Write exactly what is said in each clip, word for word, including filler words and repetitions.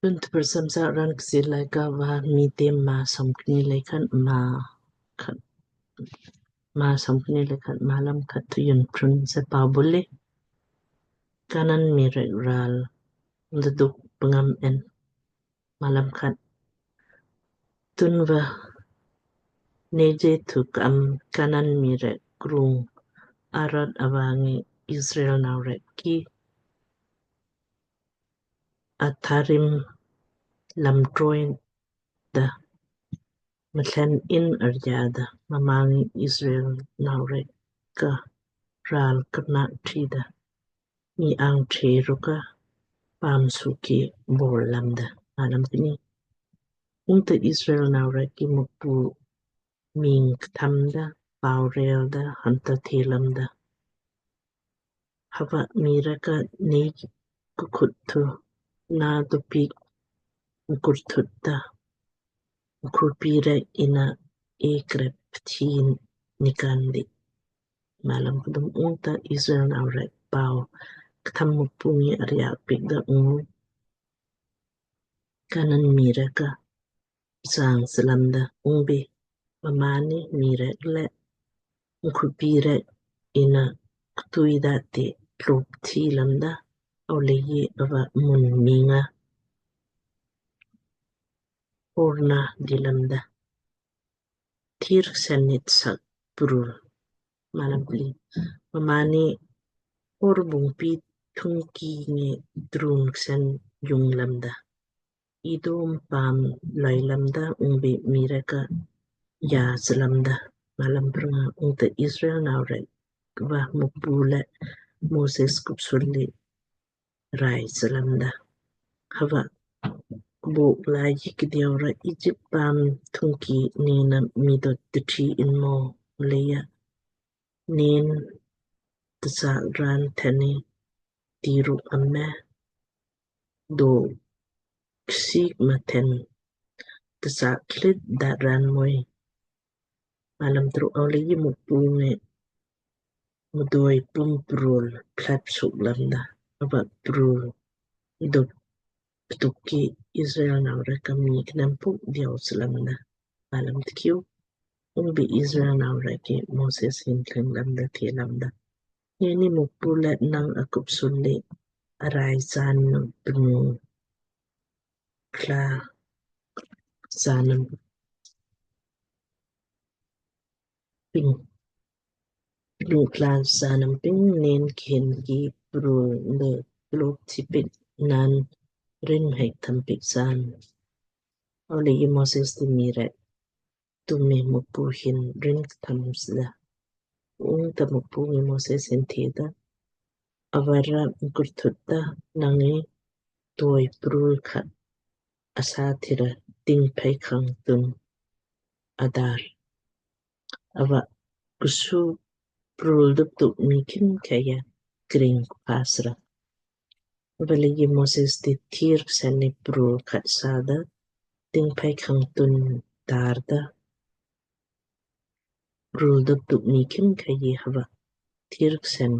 Tun tupur samsa raan Kchiir Laaika va Miitem maa somkni le khat maa khat, maa somkni le khat maa lam khat thu jun prun se pau bule. Kanan mii rek ral mdo duk pngam en. Maa lam khat. Tunva Negev thu ka'am Kanan mii rek krung Arad ava ngi Israel nau rek ki Atharim lam troi da mthen in arja da mma ngi Israel nau rek ka ral kna tri da mii angthe rukka paam suki bor lamda. Maa lam kni. Ungta Israel nau rek ki Mukpu miing ktham da, pau rel da, hanta the lamda. Hava mii rek ka nei kukhut thu na dopik mkurthut da, mkhupi rek inna ekrep thin nikan di. Maa lam kdum. Ungta Israel nau rek pau ktham Mukpu ngi arja piik da ungu Kanan mii rek ka sang slamda ungbi mmaanni mii rek le mkhupi rek inna ktui da ti tlop thi lamda. Ava leiji ava mun miing nga Horma di lamda. Thir ksen nit sak prul. Maa lam pli. Mmaanni Hor bungpi thungki ngi truwn ksen jung lamda. Edom paam lai lamda ungbi mii rek ka ja slamda. Maa lam prnga. Ungta Israel nau rek va Mukpu le Moses kupsul li rai slamda. Hava kbok laiji kdiau ra Egypt paam thungki nina mii dot tthi in mo leija nen tsa raan theni tiru amme do ksik ma then tsa klit da raan moi. Maa lam truk. Ava leiji Mukpu ngi mdoi pum prul plat suk lamda. Ava prul dop ptuk ki Israel nau rek ka mii knempok diau slamda. Maa lam tkiu. Ungbi Israel nau rek ki Moses hin thleng lamda the lamda. Neini Mukpu le nang akupsul li arai san nang pnu kla sanam ping. Pnu kla sanam ping nen kihin ki prul de plop tipik nan rin hek thampik san. Ava leiji Moses ti mii rek tummi Mukpu hin rin ktham sda. Ungta Mukpu ngi Moses hin theda, ava ra mkurthut da nang ngi toi prul khat asa thira ting phei khang tun adar. Ava kusu prul duptuk mii khimkhei ja kring kpha sra. Ava leiji Moses ti thir ksen ni prul khat sada ting phei khang tun dar da. Prul duptuk mii khimkhei ji hava thir ksen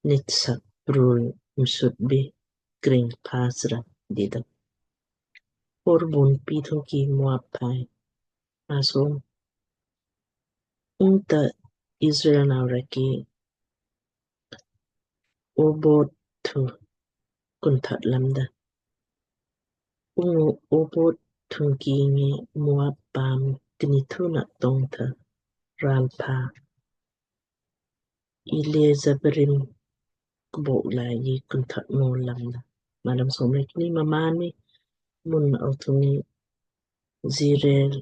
nit sak prul msut bi kring kpha sra dida. Hor bungpi thungki Moab phai. Maa som. Ungta Israel nau rek ki Obot thu kunthot lamda. Ungu Obot thungki ngi Moab paam kni thu na tong tha ral pha Iye-Abarim kbok laiji kunthot nol lamda. Maa lam som le kni. Mmaanni mun ava thung ngi Zered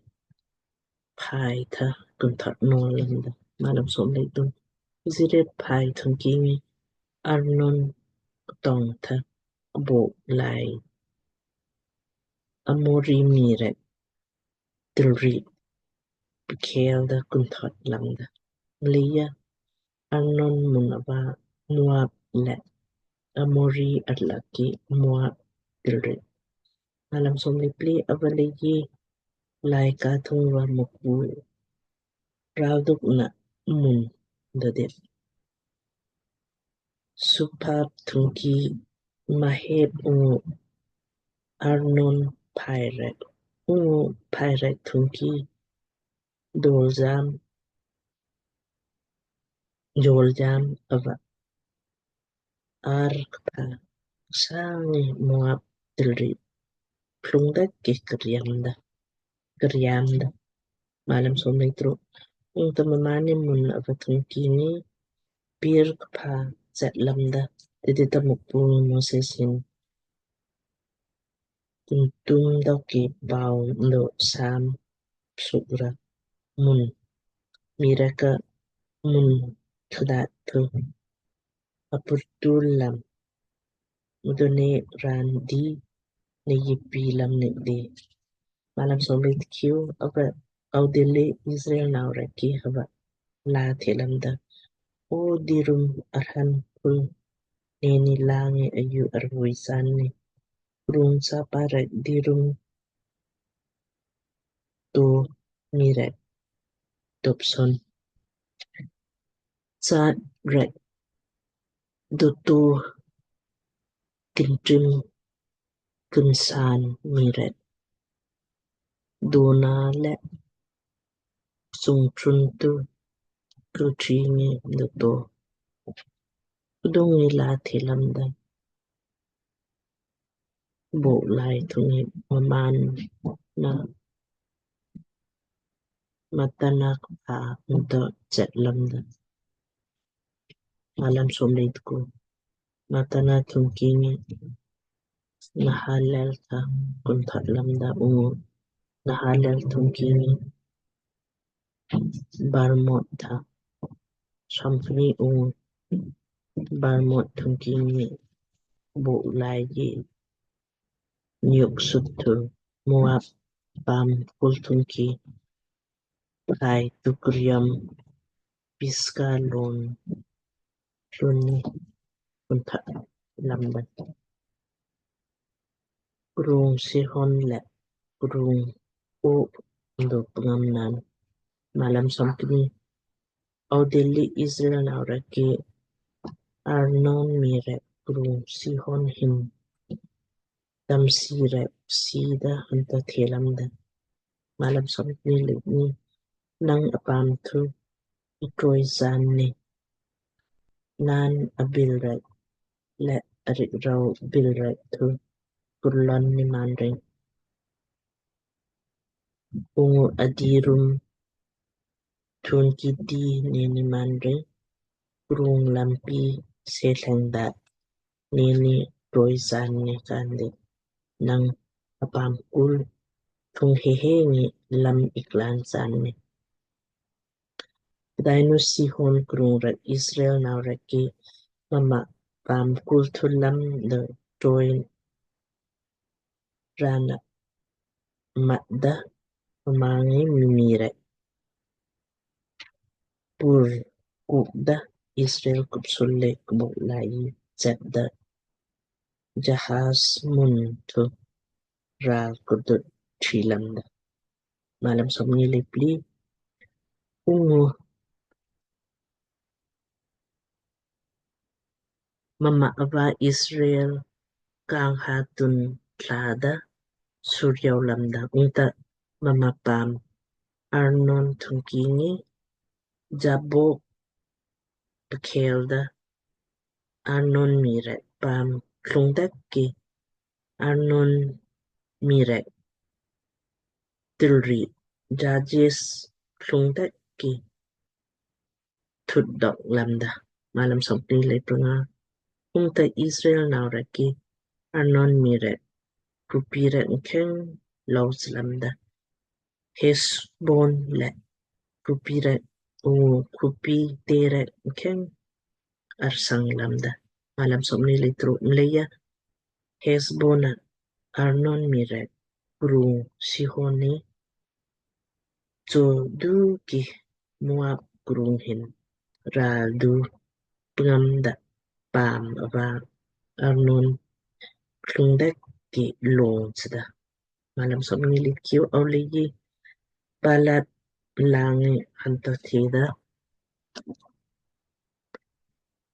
phai tha kunthot nol lamda. Maa lam som le kthum. Zered phai thungki ngi Arnon ktong tha kbok lai Amori mii rek tilri pkhel da kunthot lamda. Mleija Arnon mun ava Moab le Amori arlakki Moab tilri. Maa lam som le pli. Ava leiji laaika thung va Mukpu ralduk na mun da dep. Suphap thungki Maheb ungu Arnon phai rek, ungu phai rek thungki doljam, joljam ava Ar kpha ksa ngi Moab tilri plung dek ki kriam da, kriam da. Malam som lei truk. Ungta mmaan ni mun ava thungki ngi Peor kpha chet lamda. Tidita Mukpu ngi Moses hin kuntum dok ki pau ndo sam sukra mun mii rek ka mun kdat thu apurtul lam mudone ran di ne yipi lam ne di. Malam som lei tkiu. Ava audilli Israel nau rek ki hava la the lamda. O dirum arhan pul neni langi ayu arvui san ni krung sapa rek dirum to mii rek topson. Chat rek doto kintrim kinsan mii rek dona le sung trun tu kiltri ngi doto kudung ngi la the lamda. Bok lai thungi mmaan na Matana kpha ndo chet lamda. Malam som lei tku. Matana thungki ngi Nahalel tha kunthat lamda ungu Nahalel thungki ngi Barmot tha somkni ungu Barmot thungki ngi bok lai ji nyuk sut thu Moab paam kul thungki phai tukriam Pisga lon lon ni kunthat lamda. Krung Sihon le krung Og ndo pngam nan. Malam somkni. Audilli Israel nau rek ki Arnon mii rek krung Sihon hin tamsi rek sida hanta the lamda. Malam somkni le kni. Nang apaam thu itroi san ni naan abil rek le arik rau bil rek thu kurlon ni man ring. Ungu adirum thungki di neni man ring. Krung lampi se thleng da neni troi san ni kandi. Nang apaam kul thung hehe ngi lam iklan san ni. Pdainu Sihon krung rek Israel nau rek ki mma paam kul thu lam da troi rana matda mma ngi mii rek pur kukda Israel kupsul le kbok lai chetda Jahaz mun thu ral kurdut tri lamda. Malam somkni le pli. Ungu mma ava Israel kang ha tun thlada suryau lamda ungta mma paam Arnon thungki ngi Jabok pkhelda Arnon mii rek paam klung dek ki Arnon mii rek tilri Jajis klung dek ki thut dok lamda. Malam somkni le pranga. Ungta Israel nau rek ki Arnon mii rek krupi rek mkheng lou lamda. Hesbon le krupi rek ungu krupi te rek mkheng arsang lamda. Malam somkni le truk. Mleija Hesbon a Arnon mii rek krung Sihon ni cho du ki Moab krung hin ral du pngam da paam ava Arnon klung dek ki long chda. Malam somkni le tkiu. Aulei ji Balat langi hanta theda,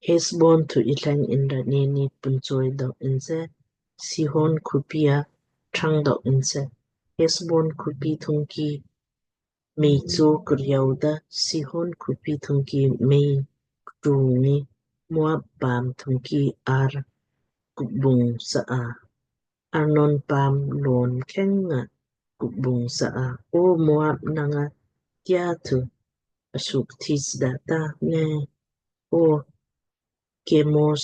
Hesbon thu ithleng inra neni punchoi dok inse Sihon khupi a thang dok inse. Hesbon khupi thungki mei cho kuryau da, Sihon khupi thungki mei ktu ngi Moab paam thungki Ar kubung sa a, Arnon paam lon mkheng nga kubung sa a. O Moab, nanga tia thu asuk thi sda ta ne? O Kemos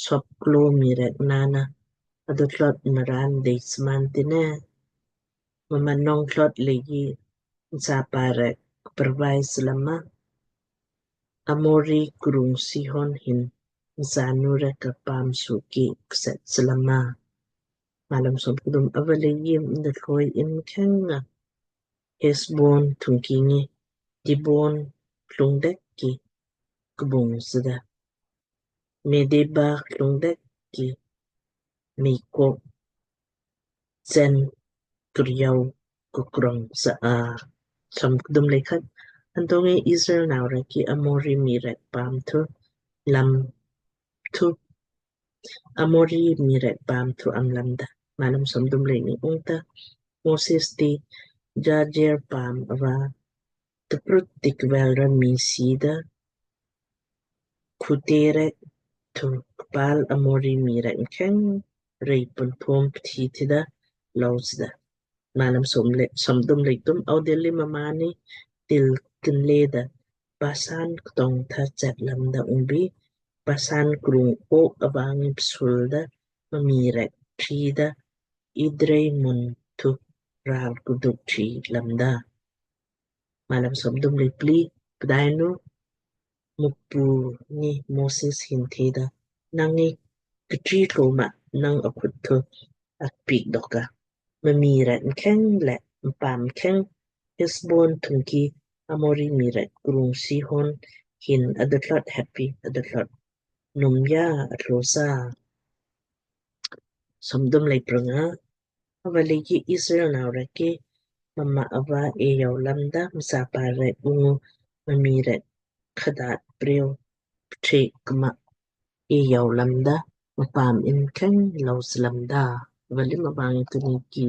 sop klo mii rek nana adotlot naran dei sman tine? Mma nong tlot leiji mchapa rek kpervai slama, Amori krung Sihon hin mchanu rek ka paam suki kset slama. Malam som kdum. Ava leiji mdo thloi in mkheng nga Hesbon thungki ngi Dibon klung dek ki kubung sda, Medeba klung dek ki mei kok chen kuryau kukrong sa a. Som kdum lei khat. Antongi Israel nau rek ki Amori mii rek paam thu lam thu Amori mii rek paam thu am lamda. Malam som kdum lei ni. Ungta Moses ti Jajer paam ava tprut tik vel ra mii sida, khute rek thu kpal Amori mii rek mkheng rei pun pum pthi tida lou sda. Malam som le, som kdum lei kdum. Audil li mmaanni til kinle da Basan ktong tha chet lamda ungbi Basan krung Ok ava ngi psul da mma mii rek tri da Idrei mun thu ral kuduk tri lamda. Malam som kdum lei pli. Pdainu Mukpu ni Moses hin theda, nang ngi ktri tlo ma nang akhut thu akpik doka. Mma mii rek mkheng le mpaam mkheng Hesbon thungki Amori mii rek krung Sihon hin adotlot heppi adotlot num ya atlo sa. Som kdum lei pranga. Ava leiji Israel nau rek ki mma ava e yau lamda, mchapa rek ungu mma mii rek khadat preu pthek kma e yau lamda, mpaam in mkheng lou slamda. Ava li mma bang tuni ki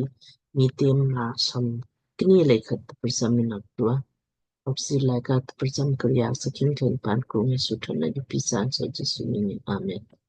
Miitem maa som kni lei khat tprcham minak tua. Opsi lei khat tprcham kriya sakin ken pan krung Yesu thana ki pisan sa Yesu mini. Amen.